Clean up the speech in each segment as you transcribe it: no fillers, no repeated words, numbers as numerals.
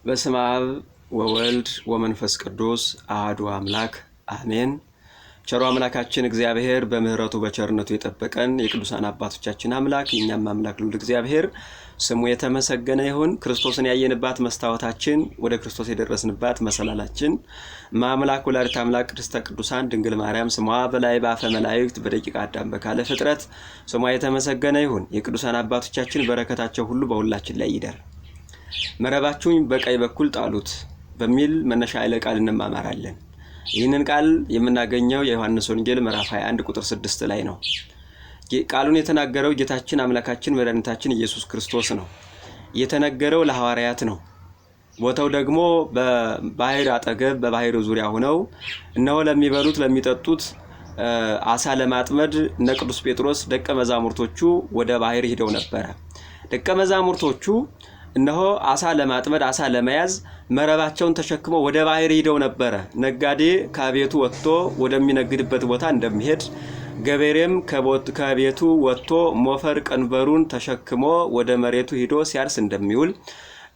በስመ አብ ወወልድ ወመንፈስ ቅዱስ አሐዱ አምላክ አሜን። ቸሩ አምላካችን እግዚአብሔር በምሕረቱ በቸርነቱ የጠበቀን የቅዱሳን አባቶቻችን አምላክ የእኛም አምላክ ልዑል እግዚአብሔር ስሙ የተመሰገነ ይሁን። ክርስቶስን ያየንባት መስታወታችን፣ ወደ ክርስቶስ የደረስንባት መሰላላችን ማምላክ ወላዲተ አምላክ ቅድስተ ቅዱሳን ድንግል ማርያም ስሟ በላይ በአፈ መላእክት በደቂቀ አዳም በካለ ፍጥረት ስሟ የተመሰገነ ይሁን። የቅዱሳን አባቶቻችን በረከታቸው ሁሉ በሁላችን ላይ ይደር። መረባችሁን በቀኝ በኩል ጣሉት በሚል መነሻ ኃይለ ቃል እንማማራለን። ይህንን ቃል የምናገኘው የዮሐንስ ወንጌል ምዕራፍ 21 ቁጥር 6 ላይ ነው። ቃሉን የተናገረው ጌታችን አምላካችን መድኃኒታችን ኢየሱስ ክርስቶስ ነው። የተነገረው ለሐዋርያት ነው። ቦታው ደግሞ በባህር አጠገብ በባህር ዙሪያ ሆነው እነሆ ለሚበሉት ለሚጠጡት አሳ ለማጥመድ እነ ቅዱስ ጴጥሮስ ደቀ መዛሙርቶቹ ወደ ባህር ሂደው ነበረ። ደቀ መዛሙርቶቹ እነሆ አሳ ለማጥመድ አሳ ለመያዝ መረባቸውን ተሸክመው ወደ ባህር ሂደው ነበረ። ነጋዴ ከቤቱ ወጥቶ ወደሚነግድበት ቦታ እንደሚሄድ፣ ገበሬም ከቤቱ ወጥቶ ሞፈር ቀንበሩን ተሸክሞ ወደ መሬቱ ሂዶ ሲያርስ እንደሚውል፣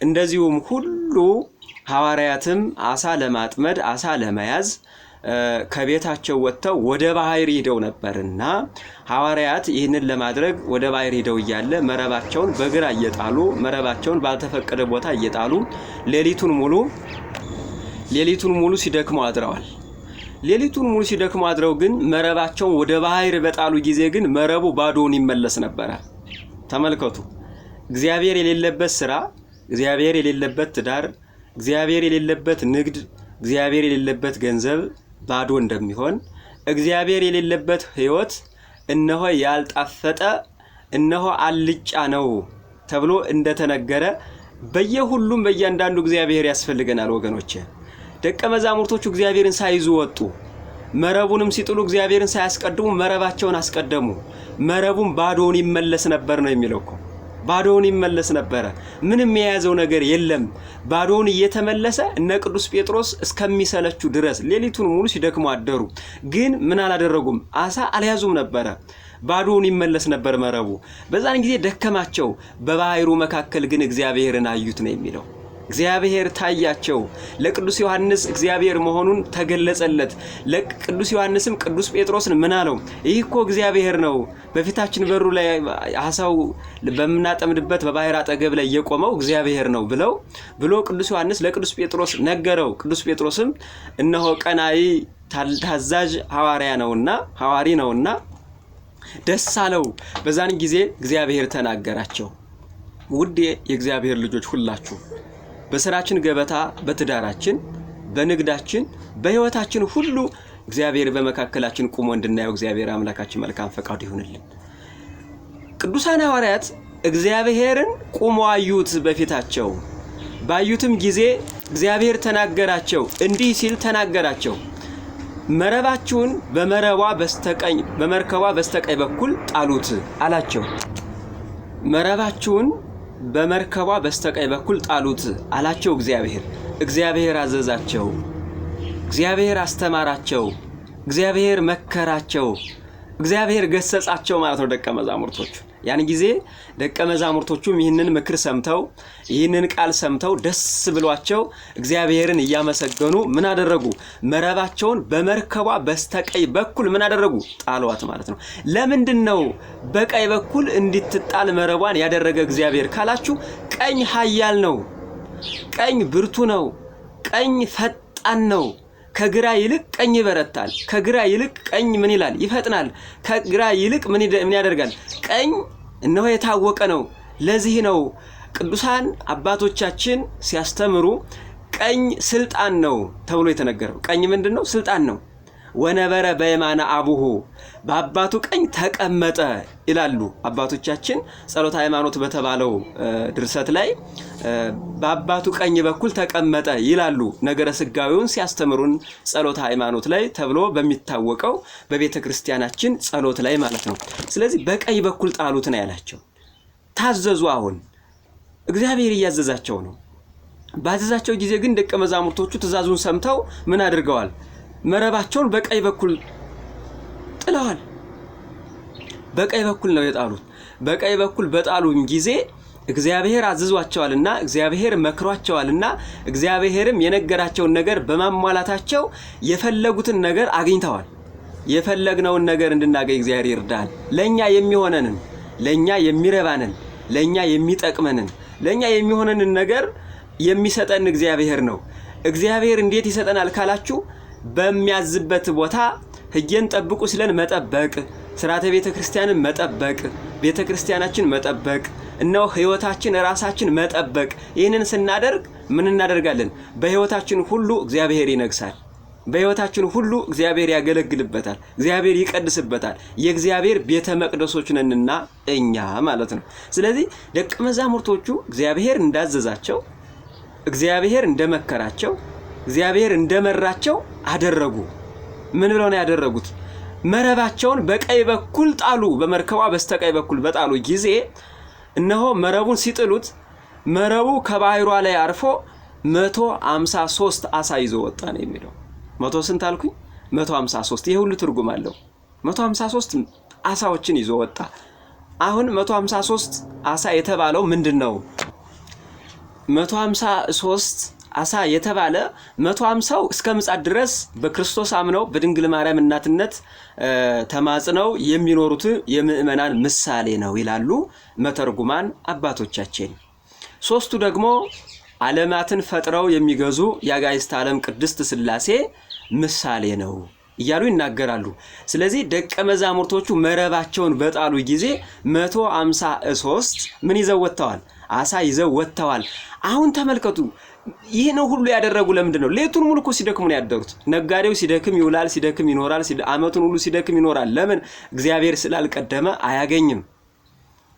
እንደዚሁም ሁሉ ሐዋርያትም አሳ ለማጥመድ አሳ ለመያዝ ከቤታቸው ወጥተው ወደ ባህር ሂደው ነበርና ሐዋርያት ይህንን ለማድረግ ወደ ባህር ሂደው እያለ መረባቸውን በግራ እየጣሉ፣ መረባቸውን ባልተፈቀደ ቦታ እየጣሉ ሌሊቱን ሙሉ ሲደክሙ አድረዋል። ሌሊቱን ሙሉ ሲደክሙ አድረው ግን መረባቸውን ወደ ባህር በጣሉ ጊዜ ግን መረቡ ባዶውን ይመለስ ነበረ። ተመልከቱ። እግዚአብሔር የሌለበት ስራ፣ እግዚአብሔር የሌለበት ትዳር፣ እግዚአብሔር የሌለበት ንግድ፣ እግዚአብሔር የሌለበት ገንዘብ ባዶ እንደሚሆን፣ እግዚአብሔር የሌለበት ሕይወት እነሆ ያልጣፈጠ እነሆ አልጫ ነው ተብሎ እንደተነገረ በየሁሉም በእያንዳንዱ እግዚአብሔር ያስፈልገናል ወገኖቼ። ደቀ መዛሙርቶቹ እግዚአብሔርን ሳይዙ ወጡ። መረቡንም ሲጥሉ እግዚአብሔርን ሳያስቀድሙ መረባቸውን አስቀደሙ። መረቡም ባዶውን ይመለስ ነበር ነው የሚለው እኮ። ባዶውን ይመለስ ነበረ። ምንም የያዘው ነገር የለም። ባዶውን እየተመለሰ እነ ቅዱስ ጴጥሮስ እስከሚሰለቹ ድረስ ሌሊቱን ሙሉ ሲደክሙ አደሩ። ግን ምን አላደረጉም? አሳ አልያዙም ነበረ። ባዶውን ይመለስ ነበር መረቡ። በዛን ጊዜ ደከማቸው። በባህሩ መካከል ግን እግዚአብሔርን አዩት ነው የሚለው። እግዚአብሔር ታያቸው። ለቅዱስ ዮሐንስ እግዚአብሔር መሆኑን ተገለጸለት። ለቅዱስ ዮሐንስም ቅዱስ ጴጥሮስን ምን አለው? ይህ እኮ እግዚአብሔር ነው፣ በፊታችን በሩ ላይ አሳው በምናጠምድበት በባህር አጠገብ ላይ የቆመው እግዚአብሔር ነው ብሎ ቅዱስ ዮሐንስ ለቅዱስ ጴጥሮስ ነገረው። ቅዱስ ጴጥሮስም እነሆ ቀናኢ ታዛዥ ሐዋርያ ነውና ሐዋሪ ነውና ደስ አለው። በዛን ጊዜ እግዚአብሔር ተናገራቸው። ውድ የእግዚአብሔር ልጆች ሁላችሁ በስራችን ገበታ፣ በትዳራችን፣ በንግዳችን፣ በሕይወታችን ሁሉ እግዚአብሔር በመካከላችን ቁሞ እንድናየው እግዚአብሔር አምላካችን መልካም ፈቃዱ ይሁንልን። ቅዱሳን ሐዋርያት እግዚአብሔርን ቁሞ አዩት በፊታቸው። ባዩትም ጊዜ እግዚአብሔር ተናገራቸው፣ እንዲህ ሲል ተናገራቸው። መረባችሁን በመረቧ በስተቀኝ በመርከቧ በስተቀኝ በኩል ጣሉት አላቸው። መረባችሁን በመርከቧ በስተቀኝ በኩል ጣሉት አላቸው እግዚአብሔር። እግዚአብሔር አዘዛቸው። እግዚአብሔር አስተማራቸው። እግዚአብሔር መከራቸው። እግዚአብሔር ገሰጻቸው ማለት ነው ደቀ መዛሙርቶቹ። ያን ጊዜ ደቀ መዛሙርቶቹም ይህንን ምክር ሰምተው ይህንን ቃል ሰምተው ደስ ብሏቸው እግዚአብሔርን እያመሰገኑ ምን አደረጉ? መረባቸውን በመርከቧ በስተቀኝ በኩል ምን አደረጉ? ጣሏት ማለት ነው። ለምንድን ነው በቀኝ በኩል እንድትጣል መረቧን ያደረገ እግዚአብሔር ካላችሁ፣ ቀኝ ኃያል ነው። ቀኝ ብርቱ ነው። ቀኝ ፈጣን ነው። ከግራ ይልቅ ቀኝ ይበረታል። ከግራ ይልቅ ቀኝ ምን ይላል? ይፈጥናል። ከግራ ይልቅ ምን ያደርጋል? ቀኝ እነሆ የታወቀ ነው። ለዚህ ነው ቅዱሳን አባቶቻችን ሲያስተምሩ ቀኝ ስልጣን ነው ተብሎ የተነገረው። ቀኝ ምንድን ነው? ስልጣን ነው። ወነበረ በየማነ አቡሁ፣ በአባቱ ቀኝ ተቀመጠ ይላሉ አባቶቻችን። ጸሎተ ሃይማኖት በተባለው ድርሰት ላይ በአባቱ ቀኝ በኩል ተቀመጠ ይላሉ። ነገረ ስጋዊውን ሲያስተምሩን ጸሎተ ሃይማኖት ላይ ተብሎ በሚታወቀው በቤተ ክርስቲያናችን ጸሎት ላይ ማለት ነው። ስለዚህ በቀኝ በኩል ጣሉት ነው ያላቸው። ታዘዙ። አሁን እግዚአብሔር እያዘዛቸው ነው። ባዘዛቸው ጊዜ ግን ደቀ መዛሙርቶቹ ትእዛዙን ሰምተው ምን አድርገዋል? መረባቸውን በቀኝ በኩል ጥለዋል። በቀኝ በኩል ነው የጣሉት። በቀኝ በኩል በጣሉም ጊዜ እግዚአብሔር አዝዟቸዋልና፣ እግዚአብሔር መክሯቸዋልና፣ እግዚአብሔርም የነገራቸውን ነገር በማሟላታቸው የፈለጉትን ነገር አግኝተዋል። የፈለግነውን ነገር እንድናገኝ እግዚአብሔር ይርዳል። ለኛ የሚሆነንን፣ ለኛ የሚረባንን፣ ለኛ የሚጠቅመንን፣ ለኛ የሚሆነንን ነገር የሚሰጠን እግዚአብሔር ነው። እግዚአብሔር እንዴት ይሰጠናል ካላችሁ፣ በሚያዝበት ቦታ ሕጌን ጠብቁ ሲለን መጠበቅ፣ ስርዓተ ቤተ ክርስቲያንን መጠበቅ፣ ቤተ ክርስቲያናችን መጠበቅ፣ እነሆ ሕይወታችን ራሳችን መጠበቅ። ይህንን ስናደርግ ምን እናደርጋለን? በሕይወታችን ሁሉ እግዚአብሔር ይነግሳል። በሕይወታችን ሁሉ እግዚአብሔር ያገለግልበታል፣ እግዚአብሔር ይቀድስበታል። የእግዚአብሔር ቤተ መቅደሶች ነንና እኛ ማለት ነው። ስለዚህ ደቀ መዛሙርቶቹ እግዚአብሔር እንዳዘዛቸው፣ እግዚአብሔር እንደመከራቸው፣ እግዚአብሔር እንደመራቸው አደረጉ። ምን ብለው ነው ያደረጉት? መረባቸውን በቀኝ በኩል ጣሉ። በመርከቧ በስተቀኝ በኩል በጣሉ ጊዜ እነሆ መረቡን ሲጥሉት መረቡ ከባህሯ ላይ አርፎ 153 አሳ ይዞ ወጣ ነው የሚለው። መቶ ስንት አልኩኝ? 153። ይሄ ሁሉ ትርጉም አለው። 153 አሳዎችን ይዞ ወጣ። አሁን 153 አሳ የተባለው ምንድን ነው? 153 አሳ የተባለ 150ው እስከ ምጽአት ድረስ በክርስቶስ አምነው በድንግል ማርያም እናትነት ተማጽነው የሚኖሩት የምእመናን ምሳሌ ነው ይላሉ መተርጉማን አባቶቻችን። ሶስቱ ደግሞ ዓለማትን ፈጥረው የሚገዙ የአጋዕዝተ ዓለም ቅድስት ሥላሴ ምሳሌ ነው እያሉ ይናገራሉ። ስለዚህ ደቀ መዛሙርቶቹ መረባቸውን በጣሉ ጊዜ 153 ምን ይዘው ወጥተዋል? አሳ ይዘው ወጥተዋል። አሁን ተመልከቱ። ይህን ሁሉ ያደረጉ ለምንድን ነው? ሌቱን ሙሉ እኮ ሲደክሙ ነው ያደሩት። ነጋዴው ሲደክም ይውላል፣ ሲደክም ይኖራል፣ ዓመቱን ሁሉ ሲደክም ይኖራል። ለምን? እግዚአብሔር ስላልቀደመ አያገኝም።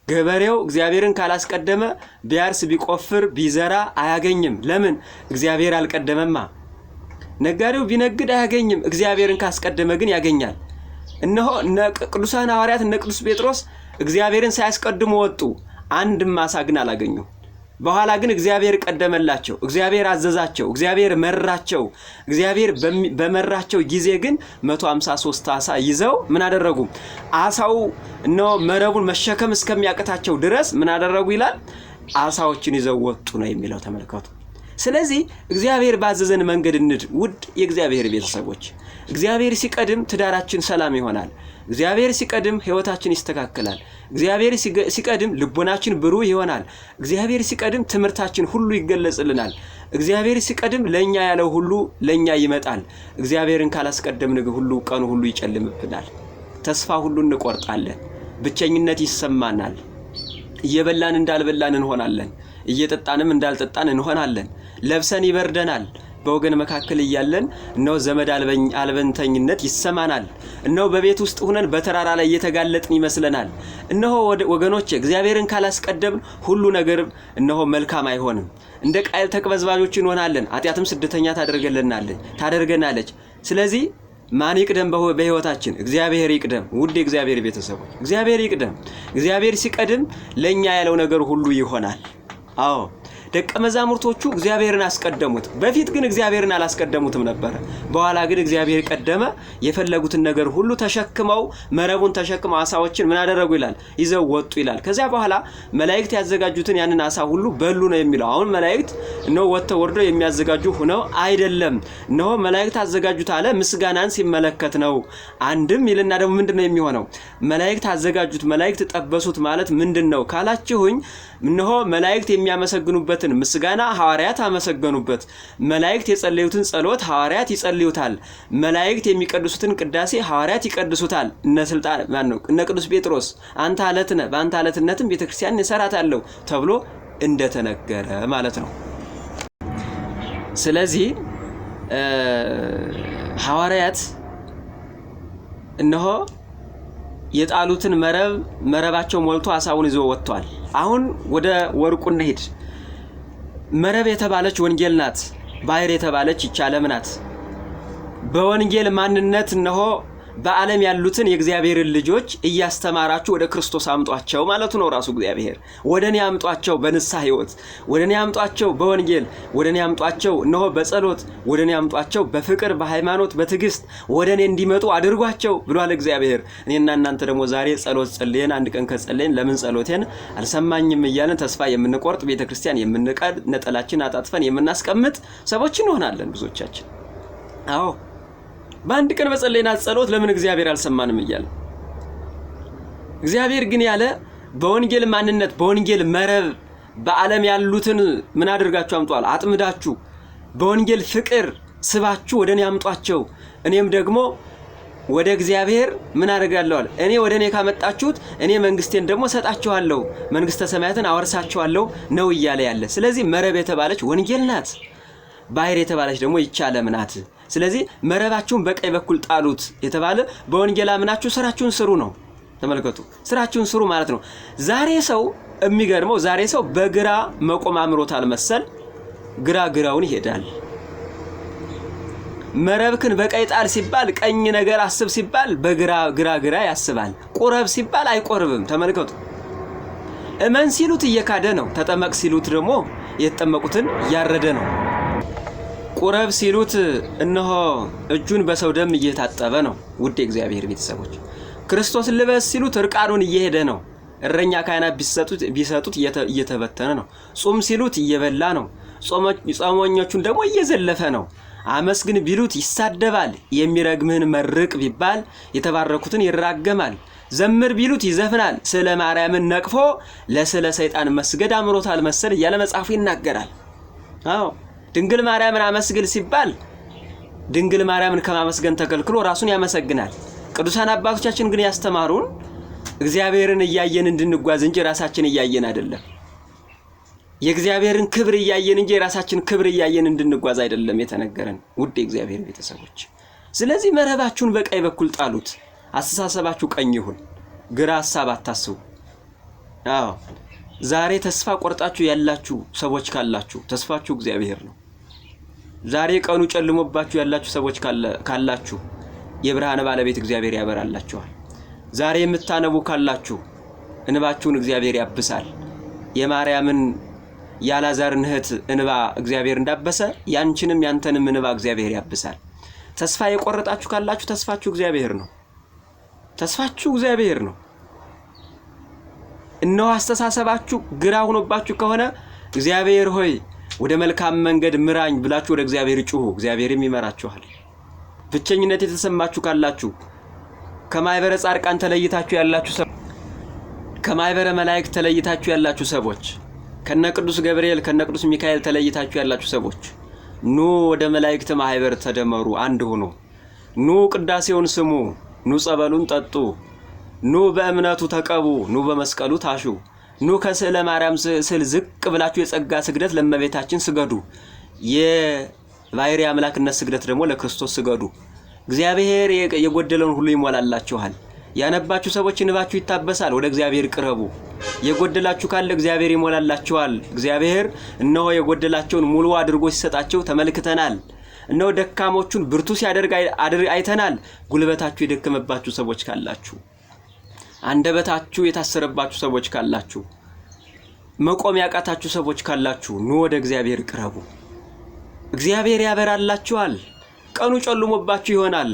ገበሬው እግዚአብሔርን ካላስቀደመ ቢያርስ፣ ቢቆፍር፣ ቢዘራ አያገኝም። ለምን? እግዚአብሔር አልቀደመማ። ነጋዴው ቢነግድ አያገኝም። እግዚአብሔርን ካስቀደመ ግን ያገኛል። እነሆ እነ ቅዱሳን ሐዋርያት እነ ቅዱስ ጴጥሮስ እግዚአብሔርን ሳያስቀድሙ ወጡ። አንድም አሳ ግን አላገኙ። በኋላ ግን እግዚአብሔር ቀደመላቸው። እግዚአብሔር አዘዛቸው። እግዚአብሔር መራቸው። እግዚአብሔር በመራቸው ጊዜ ግን 153 አሳ ይዘው ምን አደረጉ? አሳው እነሆ መረቡን መሸከም እስከሚያቅታቸው ድረስ ምን አደረጉ ይላል? አሳዎችን ይዘው ወጡ ነው የሚለው። ተመልከቱ። ስለዚህ እግዚአብሔር ባዘዘን መንገድ እንድ ውድ የእግዚአብሔር ቤተሰቦች፣ እግዚአብሔር ሲቀድም ትዳራችን ሰላም ይሆናል። እግዚአብሔር ሲቀድም ሕይወታችን ይስተካከላል። እግዚአብሔር ሲቀድም ልቦናችን ብሩህ ይሆናል። እግዚአብሔር ሲቀድም ትምህርታችን ሁሉ ይገለጽልናል። እግዚአብሔር ሲቀድም ለኛ ያለው ሁሉ ለኛ ይመጣል። እግዚአብሔርን ካላስቀደምን ግን ሁሉ ቀኑ ሁሉ ይጨልምብናል። ተስፋ ሁሉ እንቆርጣለን። ብቸኝነት ይሰማናል። እየበላን እንዳልበላን እንሆናለን። እየጠጣንም እንዳልጠጣን እንሆናለን። ለብሰን ይበርደናል። በወገን መካከል እያለን እነሆ ዘመድ አልበንተኝነት ይሰማናል። እነሆ በቤት ውስጥ ሁነን በተራራ ላይ እየተጋለጥን ይመስለናል። እነሆ ወገኖቼ፣ እግዚአብሔርን ካላስቀደምን ሁሉ ነገር እነሆ መልካም አይሆንም። እንደ ቃየል ተቅበዝባዦች እንሆናለን። ኃጢአትም ስደተኛ ታደርገናለች። ስለዚህ ማን ይቅደም በሕይወታችን? እግዚአብሔር ይቅደም። ውድ የእግዚአብሔር ቤተሰቦች፣ እግዚአብሔር ይቅደም። እግዚአብሔር ሲቀድም ለኛ ያለው ነገር ሁሉ ይሆናል። አዎ፣ ደቀ መዛሙርቶቹ እግዚአብሔርን አስቀደሙት። በፊት ግን እግዚአብሔርን አላስቀደሙትም ነበረ። በኋላ ግን እግዚአብሔር ቀደመ። የፈለጉትን ነገር ሁሉ ተሸክመው፣ መረቡን ተሸክመው አሳዎችን ምን አደረጉ ይላል? ይዘው ወጡ ይላል። ከዚያ በኋላ መላእክት ያዘጋጁትን ያንን አሳ ሁሉ በሉ ነው የሚለው። አሁን መላእክት እነሆ ወጥተው ወርደው የሚያዘጋጁ ሆነው አይደለም። እነሆ መላእክት አዘጋጁት አለ ምስጋናን ሲመለከት ነው። አንድም ይልና ደግሞ ምንድን ነው የሚሆነው? መላእክት አዘጋጁት፣ መላእክት ጠበሱት ማለት ምንድን ነው ካላችሁኝ፣ እነሆ መላእክት የሚያመሰግኑበትን ምስጋና ሐዋርያት አመሰገኑበት። መላእክት የጸለዩትን ጸሎት ሐዋርያት ይጸልዩታል። መላእክት የሚቀድሱትን ቅዳሴ ሐዋርያት ይቀድሱታል። እነ ስልጣን ማን ነው? እነ ቅዱስ ጴጥሮስ አንተ አለት ነህ፣ በአንተ አለትነትም ቤተክርስቲያን እሰራታለሁ ተብሎ እንደተነገረ ማለት ነው። ስለዚህ ሐዋርያት እነሆ የጣሉትን መረብ መረባቸው ሞልቶ አሳውን ይዞ ወጥቷል። አሁን ወደ ወርቁ እንሂድ። መረብ የተባለች ወንጌል ናት። ባህር የተባለች ይህች ዓለም ናት። በወንጌል ማንነት እነሆ በዓለም ያሉትን የእግዚአብሔርን ልጆች እያስተማራችሁ ወደ ክርስቶስ አምጧቸው ማለቱ ነው። ራሱ እግዚአብሔር ወደ እኔ አምጧቸው በንስሐ ሕይወት፣ ወደ እኔ አምጧቸው በወንጌል፣ ወደ እኔ አምጧቸው እነሆ በጸሎት፣ ወደ እኔ አምጧቸው በፍቅር፣ በሃይማኖት፣ በትዕግስት ወደ እኔ እንዲመጡ አድርጓቸው ብሏል እግዚአብሔር። እኔና እናንተ ደግሞ ዛሬ ጸሎት ጸልየን አንድ ቀን ከጸለይን ለምን ጸሎቴን አልሰማኝም እያለን ተስፋ የምንቆርጥ፣ ቤተ ክርስቲያን የምንቀድ፣ ነጠላችን አጣጥፈን የምናስቀምጥ ሰዎች እንሆናለን ብዙዎቻችን። አዎ፣ በአንድ ቀን በጸለይናት ጸሎት ለምን እግዚአብሔር አልሰማንም እያለ፣ እግዚአብሔር ግን ያለ በወንጌል ማንነት፣ በወንጌል መረብ በዓለም ያሉትን ምን አድርጋችሁ አምጧል? አጥምዳችሁ በወንጌል ፍቅር ስባችሁ ወደ እኔ አምጧቸው። እኔም ደግሞ ወደ እግዚአብሔር ምን አደርጋለሁ አለ። እኔ ወደ እኔ ካመጣችሁት እኔ መንግስቴን ደግሞ ሰጣችኋለሁ፣ መንግስተ ሰማያትን አወርሳችኋለሁ ነው እያለ ያለ። ስለዚህ መረብ የተባለች ወንጌል ናት። ባህር የተባለች ደግሞ ይቺ ዓለም ናት። ስለዚህ መረባችሁን በቀኝ በኩል ጣሉት የተባለ በወንጌል አምናችሁ ስራችሁን ስሩ ነው። ተመልከቱ፣ ስራችሁን ስሩ ማለት ነው። ዛሬ ሰው የሚገርመው ዛሬ ሰው በግራ መቆም አምሮታል መሰል ግራ ግራውን ይሄዳል። መረብክን በቀኝ ጣል ሲባል፣ ቀኝ ነገር አስብ ሲባል በግራ ግራ ግራ ያስባል። ቁረብ ሲባል አይቆርብም። ተመልከቱ። እመን ሲሉት እየካደ ነው። ተጠመቅ ሲሉት ደግሞ የተጠመቁትን እያረደ ነው። ቁረብ ሲሉት እነሆ እጁን በሰው ደም እየታጠበ ነው። ውድ የእግዚአብሔር ቤተሰቦች፣ ክርስቶስ ልበስ ሲሉት እርቃኑን እየሄደ ነው። እረኛ ካህናት ቢሰጡት እየተበተነ ነው። ጹም ሲሉት እየበላ ነው። ጾመኞቹን ደግሞ እየዘለፈ ነው። አመስግን ቢሉት ይሳደባል። የሚረግምህን መርቅ ቢባል የተባረኩትን ይራገማል። ዘምር ቢሉት ይዘፍናል። ስለ ማርያምን ነቅፎ ለስለ ሰይጣን መስገድ አምሮታል መሰል እያለ መጽሐፉ ይናገራል። አዎ፣ ድንግል ማርያምን አመስግን ሲባል ድንግል ማርያምን ከማመስገን ተከልክሎ ራሱን ያመሰግናል። ቅዱሳን አባቶቻችን ግን ያስተማሩን እግዚአብሔርን እያየን እንድንጓዝ እንጂ ራሳችን እያየን አይደለም። የእግዚአብሔርን ክብር እያየን እንጂ የራሳችን ክብር እያየን እንድንጓዝ አይደለም የተነገረን፣ ውድ የእግዚአብሔር ቤተሰቦች። ስለዚህ መረባችሁን በቀኝ በኩል ጣሉት። አስተሳሰባችሁ ቀኝ ይሁን፣ ግራ ሀሳብ አታስቡ። አዎ፣ ዛሬ ተስፋ ቆርጣችሁ ያላችሁ ሰዎች ካላችሁ ተስፋችሁ እግዚአብሔር ነው። ዛሬ ቀኑ ጨልሞባችሁ ያላችሁ ሰዎች ካላችሁ የብርሃን ባለቤት እግዚአብሔር ያበራላችኋል። ዛሬ የምታነቡ ካላችሁ እንባችሁን እግዚአብሔር ያብሳል። የማርያምን የአልዓዛርን እህት እንባ እግዚአብሔር እንዳበሰ ያንቺንም ያንተንም እንባ እግዚአብሔር ያብሳል። ተስፋ የቆረጣችሁ ካላችሁ ተስፋችሁ እግዚአብሔር ነው። ተስፋችሁ እግዚአብሔር ነው። እነሆ አስተሳሰባችሁ ግራ ሆኖባችሁ ከሆነ እግዚአብሔር ሆይ ወደ መልካም መንገድ ምራኝ ብላችሁ ወደ እግዚአብሔር ጩሁ፣ እግዚአብሔርም ይመራችኋል። ብቸኝነት የተሰማችሁ ካላችሁ፣ ከማህበረ ጻድቃን ተለይታችሁ ያላችሁ፣ ከማህበረ መላእክት ተለይታችሁ ያላችሁ ሰዎች፣ ከነ ቅዱስ ገብርኤል ከነ ቅዱስ ሚካኤል ተለይታችሁ ያላችሁ ሰዎች ኑ ወደ መላእክት ማህበር ተደመሩ፣ አንድ ሁኑ። ኑ ቅዳሴውን ስሙ፣ ኑ ጸበሉን ጠጡ፣ ኑ በእምነቱ ተቀቡ፣ ኑ በመስቀሉ ታሹ፣ ኑ ከስዕለ ማርያም ስዕል ዝቅ ብላችሁ የጸጋ ስግደት ለእመቤታችን ስገዱ። የባሕርይ አምላክነት ስግደት ደግሞ ለክርስቶስ ስገዱ። እግዚአብሔር የጎደለውን ሁሉ ይሞላላችኋል። ያነባችሁ ሰዎች እንባችሁ ይታበሳል። ወደ እግዚአብሔር ቅረቡ። የጎደላችሁ ካለ እግዚአብሔር ይሞላላችኋል። እግዚአብሔር እነሆ የጎደላቸውን ሙሉ አድርጎ ሲሰጣቸው ተመልክተናል። እነሆ ደካሞቹን ብርቱ ሲያደርግ አይተናል። ጉልበታችሁ የደከመባችሁ ሰዎች ካላችሁ፣ አንደበታችሁ የታሰረባችሁ ሰዎች ካላችሁ፣ መቆም ያቃታችሁ ሰዎች ካላችሁ ኑ ወደ እግዚአብሔር ቅረቡ። እግዚአብሔር ያበራላችኋል። ቀኑ ጨልሞባችሁ ይሆናል።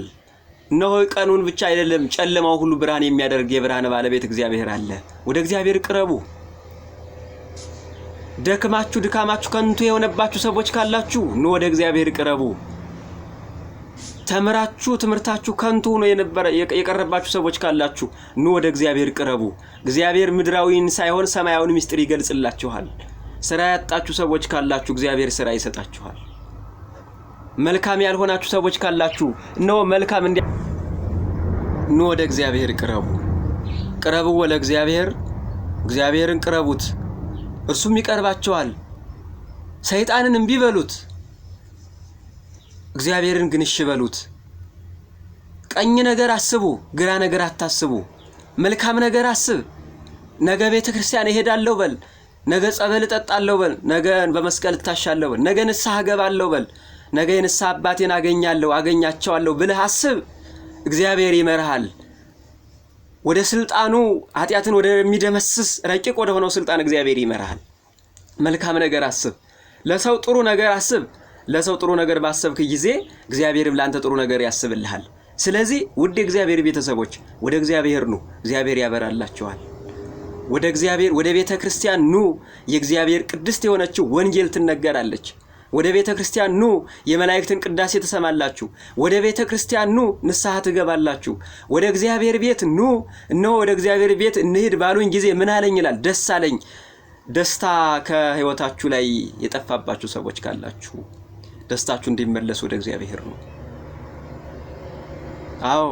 እነሆ ቀኑን ብቻ አይደለም ጨለማው ሁሉ ብርሃን የሚያደርግ የብርሃን ባለቤት እግዚአብሔር አለ። ወደ እግዚአብሔር ቅረቡ። ደክማችሁ ድካማችሁ ከንቱ የሆነባችሁ ሰዎች ካላችሁ ኑ ወደ እግዚአብሔር ቅረቡ። ተምራችሁ ትምህርታችሁ ከንቱ ሆኖ የነበረ የቀረባችሁ ሰዎች ካላችሁ ኑ ወደ እግዚአብሔር ቅረቡ። እግዚአብሔር ምድራዊን ሳይሆን ሰማያዊን ምስጢር ይገልጽላችኋል። ስራ ያጣችሁ ሰዎች ካላችሁ እግዚአብሔር ስራ ይሰጣችኋል። መልካም ያልሆናችሁ ሰዎች ካላችሁ እነሆ መልካም እንዲ ኑ ወደ እግዚአብሔር ቅረቡ። ቅረቡ ወለ እግዚአብሔር፣ እግዚአብሔርን ቅረቡት እርሱም ይቀርባችኋል። ሰይጣንን እምቢ በሉት፣ እግዚአብሔርን ግን እሺ በሉት። ቀኝ ነገር አስቡ፣ ግራ ነገር አታስቡ። መልካም ነገር አስብ። ነገ ቤተ ክርስቲያን እሄዳለሁ በል። ነገ ጸበል እጠጣለሁ በል። ነገ በመስቀል እታሻለሁ በል። ነገ ንስሐ እገባለሁ በል። ነገ የንስሐ አባቴን አገኛለሁ አገኛቸዋለሁ ብለህ አስብ። እግዚአብሔር ይመርሃል። ወደ ስልጣኑ ኃጢአትን ወደሚደመስስ ረቂቅ ወደ ሆነው ስልጣን እግዚአብሔር ይመርሃል። መልካም ነገር አስብ። ለሰው ጥሩ ነገር አስብ። ለሰው ጥሩ ነገር ባሰብክ ጊዜ እግዚአብሔርም ለአንተ ጥሩ ነገር ያስብልሃል። ስለዚህ ውድ የእግዚአብሔር ቤተሰቦች ወደ እግዚአብሔር ኑ፣ እግዚአብሔር ያበራላችኋል። ወደ እግዚአብሔር ወደ ቤተ ክርስቲያን ኑ፣ የእግዚአብሔር ቅድስት የሆነችው ወንጌል ትነገራለች። ወደ ቤተ ክርስቲያን ኑ፣ የመላእክትን ቅዳሴ ትሰማላችሁ። ወደ ቤተ ክርስቲያን ኑ፣ ንስሐ ትገባላችሁ። ወደ እግዚአብሔር ቤት ኑ፣ እነሆ ወደ እግዚአብሔር ቤት እንሂድ ባሉኝ ጊዜ ምን አለኝ ይላል፣ ደስ አለኝ። ደስታ ከሕይወታችሁ ላይ የጠፋባችሁ ሰዎች ካላችሁ ደስታችሁ እንዲመለስ ወደ እግዚአብሔር ነው። አዎ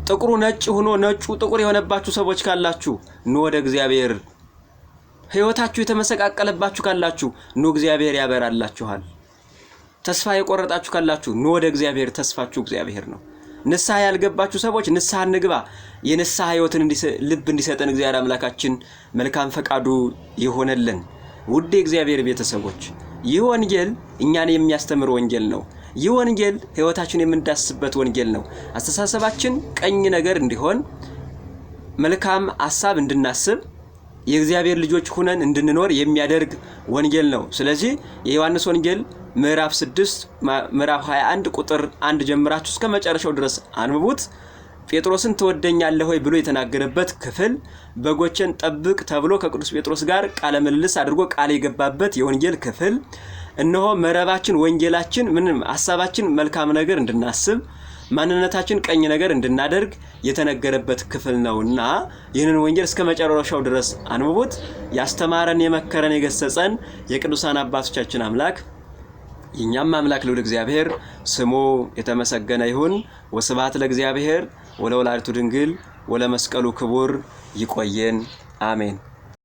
ጥቁሩ ነጭ ሆኖ ነጩ ጥቁር የሆነባችሁ ሰዎች ካላችሁ ኑ ወደ እግዚአብሔር። ሕይወታችሁ የተመሰቃቀለባችሁ ካላችሁ ኑ፣ እግዚአብሔር ያበራላችኋል። ተስፋ የቆረጣችሁ ካላችሁ ኑ ወደ እግዚአብሔር። ተስፋችሁ እግዚአብሔር ነው። ንስሐ ያልገባችሁ ሰዎች ንስሐ እንግባ። የንስሐ ሕይወትን ልብ እንዲሰጠን እግዚአብሔር አምላካችን መልካም ፈቃዱ ይሆነልን። ውድ የእግዚአብሔር ቤተሰቦች ይህ ወንጌል እኛን የሚያስተምር ወንጌል ነው። ይህ ወንጌል ሕይወታችን የምንዳስበት ወንጌል ነው። አስተሳሰባችን ቀኝ ነገር እንዲሆን፣ መልካም ሀሳብ እንድናስብ፣ የእግዚአብሔር ልጆች ሁነን እንድንኖር የሚያደርግ ወንጌል ነው። ስለዚህ የዮሐንስ ወንጌል ምዕራፍ 6 ምዕራፍ 21 ቁጥር 1 ጀምራችሁ እስከ መጨረሻው ድረስ አንብቡት። ጴጥሮስን ትወደኛለህ ወይ ብሎ የተናገረበት ክፍል፣ በጎቼን ጠብቅ ተብሎ ከቅዱስ ጴጥሮስ ጋር ቃለ ምልልስ አድርጎ ቃል የገባበት የወንጌል ክፍል፣ እነሆ መረባችን ወንጌላችን ምንም ሀሳባችን መልካም ነገር እንድናስብ፣ ማንነታችን ቀኝ ነገር እንድናደርግ የተነገረበት ክፍል ነውና ይህንን ወንጌል እስከ መጨረሻው ድረስ አንብቡት። ያስተማረን፣ የመከረን፣ የገሰጸን የቅዱሳን አባቶቻችን አምላክ የእኛም አምላክ ልዑል እግዚአብሔር ስሙ የተመሰገነ ይሁን። ወስብሐት ለእግዚአብሔር ወለወላዲቱ ድንግል ወለመስቀሉ ክቡር። ይቆየን። አሜን።